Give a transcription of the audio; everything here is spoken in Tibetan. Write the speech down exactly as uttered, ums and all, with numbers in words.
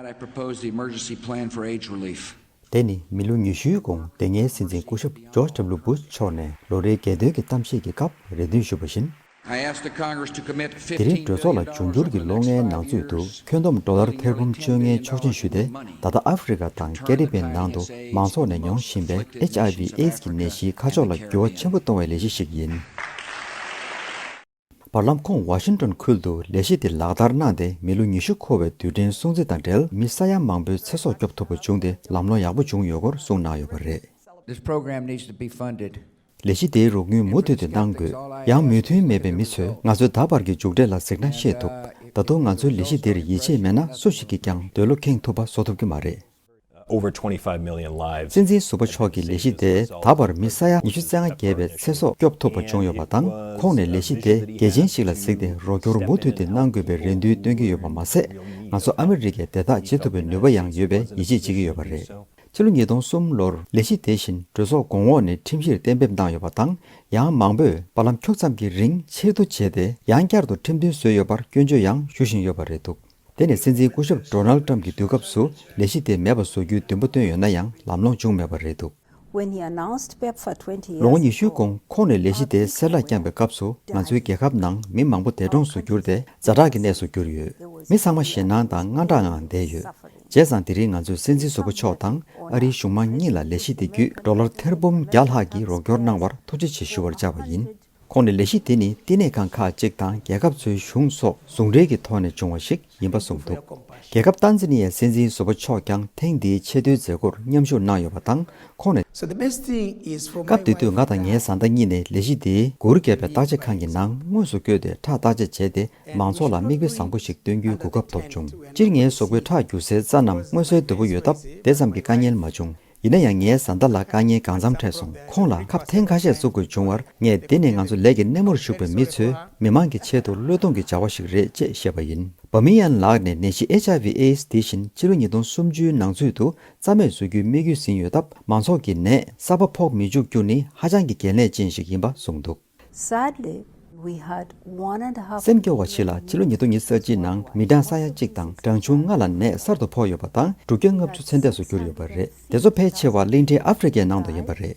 I propose the emergency plan for AIDS relief. དེ་ནི་མི་ལོ་ཉི་ཤུའི་གོང་དེ་སྔའི་སྲིད་འཛིན་སྐུ་ཞབས་ཇོརྗ་ཌབ་ལུ་བུ་ཤ་མཆོག་ནས་ལོ་རེའི་རྒྱལ་དོན་གྱི་གཏམ་བཤད་ཀྱི་སྐབས་རེ་འདུན་ཞུས་པ་བཞིན། I ask the Congress to commit དེ་རིང་གྲོས་ཚོགས་ལ་འབྱུང་འགྱུར་གྱི་ལོ་ལྔའི་ནང་ཚུད་དུ་ཁྱོན་བསྡོམས་ཌོ་ལར་ཐེར་འབུམ་བཅོ་ལྔའི་ཆོག་མཆན་ཞུས་ཏེ། ད་ལྟ་ཨ་ཧྥེ་རི་ཀ་དང་ཀེ་རི་བྷི་ཡན་ནང་དུ་མང་ཚོགས་ནས་མྱོང་བཞིན་པའི་ཨེཆ་ཨའི་ཝི་ཨེ་ཌི་སི་གི་ནད་གཞིའི་ཁ་ཕྱོགས་ལ་འགྱུར་བ་ཆེན་པོ་གཏོང་བའི་ལས་གཞི་ཞིག་ཡིན། བར་ལམ་ཁོང་ཝ་ཤིང་ཏོན་ཁུལ་དུ་ལས་གཞི་དེ་ལག་བསྟར་གནང་སྟེ། མི་ལོ་ཉི་ཤུ་འཁོར་བའི་དུས་དྲན་སྲུང་བརྩི་དང་འབྲེལ་མི་ས་ཡ་མང་པོའི་ཚེ་སྲོག་སྐྱོབ་ཐུབ་པ་བྱུང་སྟེ། ལམ་ལྷོང་ཡག་པོ་བྱུང་ཡོད་སྐོར་གསུངས་གནང་ཡོད་པ་རེད། This program needs to be funded. ལས་གཞི་དེའི་རོགས་དངུལ་མུ་མཐུད་དུ་གནང་དགོས། ཡང་མོས་མཐུན་མེད་པའི་མི་ཚོས་ང་ཚོའི་ད་བར་གྱི་མཇུག་འབྲས་ལ་གཟིགས་ན་ཤེས་ཐུབ། ད་དུང་ང་ཚོའི་ལས་གཞི་འདིར་ཡིད་ཆེས་མེད་ན་སུ་ཞིག་གིས་ཀྱང་འདོད་བློ་ཁེངས་ཐུབ་པ་བཟོ་ཐུབ་ཀྱི་མ་རེད། Over twenty-five million lives. སྲིད་འཛིན་ཟུར་པ་མཆོག་གིས་ལས་གཞི་དེས་ད་བར་མི་ས་ཡ་ཉི་ཤུ་རྩ་ལྔ་བརྒལ་བའི་ཚེ་སྲོག་སྐྱོབ་ཐུབ་པ་བྱུང་ཡོད་པ་དང་། ཁོང་ནས་ལས་གཞི་དེ་གལ་ཆེན་ཞིག་ལ་གཟིགས་ཏེ་རོགས་སྐྱོར་མུ་མཐུད་དེ་གནང་དགོས་པའི་རེ་འདུན་བཏོན་གྱི་ཡོད་པ་མ་ཟད། ང་ཚོ་ཨ་མི་རི་ཀས་བདེ་ཐག་བྱེད་ཐུབ་པའི་ནུས་པ་ཡང་ཡོད་པའི་ཡིད་ཆེས་བྱེད་ཀྱི་ཡོད་པ་རེད། ཕྱི་ལོ་ཉིས་སྟོང་གསུམ་ལོར་ལས་གཞི་དེ་བཞིན་གྲོས་ཚོགས་གོང་འོག་ནས་ཁྲིམས་གཞིར་གཏན་འབེབས་གནང་ཡོད་པ་དང་། ཡང་མང་པོས་བར་ལམ་འཁྱུག་ཙམ་གྱི་རིང་ཕྱིར་བསྡུ་བྱས་ཏེ་ཡང་བསྐྱར་དུ་ཁྲིམས་མཐུན་བཟོས་ཡོད་པར་སྐྱོན་བརྗོད་ཡང་ཞུ་བཞིན་ཡོད་པ་རེད་འདུག་དེ་ནི་སྲིད་འཛིན་སྐུ་ཞབས་ཌོ་ནལ་ཊམ་གྱི་དུས་སྐབས་སུ་ལས་གཞི་དེ་མེད་པ་བཟོ་རྒྱུའི་འདུན་པ་བཏོན་ཡོད་ན་ཡང་ལམ་ལྷོང་བྱུང་མེད་པ་རེད་འདུག When he announced PEPFAR twenty years ago, ལོ་ངོ་ཉི་ཤུའི་གོང་ཁོང་ནས་ལས་གཞི་དེ་གསེར་ལ་བརྐྱངས་པའི་སྐབས་སུ། ང་ཚོའི་རྒྱལ་ཁབ་ནང་མི་མང་པོ་འདས་གྲོངས་སུ་གྱུར་ཏེ་ཛ་དྲག་གི་གནས་སུ་གྱུར་ཡོད། མི་ཚང་མ་ཞེད་སྣང་དང་དངངས་སྐྲག་ངང་བསྡད་ཡོད། བྱས་ཙང་དེ་རིང་ང་ཚོས་སྲིད་འཛིན་ཟུར་པ་མཆོག་དང་ཨ་རིའི་གཞུང་མང་གཉིས་ལ་ལས་གཞི་དེ་བརྒྱུད་ཌོ་ལར་ཐེར་འབུམ་བརྒྱ་ལྷག་གིས་རོགས་སྐྱོར་གནང་བར་ཐུགས་རྗེ་ཆེ་ཞུ་བར་བཅར་བ་ཡིན། ཁོང་ནས་ལས་གཞི་དེ་ནི་བསྟི་གནས་ཁང་ཁག་ཅིག་དང་རྒྱལ་ཁབ་ཚོའི་གཞུང་སོགས་ཟུང་འབྲེལ་གྱི་ཐོག་ནས་བྱུང་བ་ཞིག་ཡིན་པ་གསུངས་འདུག་རྒྱལ་ཁབ་ཏན་ཛ་ནི་ཡའི་སྲིད་འཛིན་ཟུར་པ་མཆོག་ཀྱང་ཐེངས་འདིའི་ཆེས་མཐོའི་མཛད་སྒོར་མཉམ་ཞུགས་གནང་ཡོད་པ་དང་། ཁོང་ནས། So the best thing is for my སྐབས་དེ་དུས་ང་དང་ངའི་བཟའ་ཟླ་གཉིས་ནས་ལས་གཞི་དེའི་སྒུར་བརྒྱབ་པའི་བརྟག་དཔྱད་ཁང་གི་ནང་དངོས་སུ་བསྐྱོད་དེ་ཁྲག་བརྟག་དཔྱད་བྱས་ཏེ། མང་ཚོགས་ལ་མིག་དཔེ་བཟང་པོ་ཞིག་སྟོན་རྒྱུའི་གོ་སྐབས་ཐོབ་བྱུང་། སྤྱིར་ངའི་གཟུགས་པོའི་ཁྲག་རྒྱུག་སའི་རྩ་རྣམས་མངོན་གསལ་དོད་པོ་ཡོད་སྟབས། དེ་ཙམ་གྱི་དཀའ་ངལ་མ་བྱུང་། ཡིན་ན་ཡང་ངའི་བཟའ་ཟླ་ལ་དཀའ་ངལ་གང་འཚམ་འཕྲད་སོང་། ཁོང་ལ་ཁབ་ཐེངས་ཁ་ཤས་བཙུགས་དགོས་བྱུང་བར། ངས་འདི་ནི་ང་ཚོ་ལས་ཀྱི་སྣེ་མོར་ཞུགས་པའི་མི་ཚོས་མི་མང་གི་ཆེད་དུ་བློས་གཏོང་གི་བྱ་བ་ཞིག་རེད་ཅེས་བཤད་པ་ཡིན། བྷ་མི་ཡན་ལགས་ནས་ནད་གཞི་ཨེཆ་ཨའི་ཝི་ཨེ་ཌི་སི་དེ་བཞིན་ཕྱི་ལོ་ཉིས་སྟོང་སུམ་ཅུའི་ནང་ཚུད་དུ་རྩ་མེད་བཟོ་རྒྱུའི་དམིགས་ཡུལ་ཟིན་ཡོད་སྟབས། མང་ཚོགས་ཀྱི་ནད་གསར་པ་ཕོག་མི་འཇུག་རྒྱུ་ནི་ཧ་ཅང་གི་གལ་གནད་ཅན་ཞིག་ཡིན་པ་གསུངས་འདུག Sadly, we had one and a half སེམས་སྐྱོ་བ་ཞིག་ལ་ཕྱི་ལོ་ཉིས་སྟོང་ཉི་ཤུ་རྩ་གཅིག་ནང་མི་གྲངས་ས་ཡ་གཅིག་དང་གྲངས་ཆུང་ལྔ་ལ་ནད་གསར་དུ་ཕོག་ཡོད་པ་དང་དྲུག་བརྒྱ་ལྔ་བཅུ་ཚེ་འདས་སུ་གྱུར་ཡོད་པ་རེད། དེ་ཚོ་ཕལ་ཆེ་བ་གླིང་ཕྲན་ཨ་ཧྥེ་རི་ཀའི་ནང་དུ་ཡིན་པ་རེད།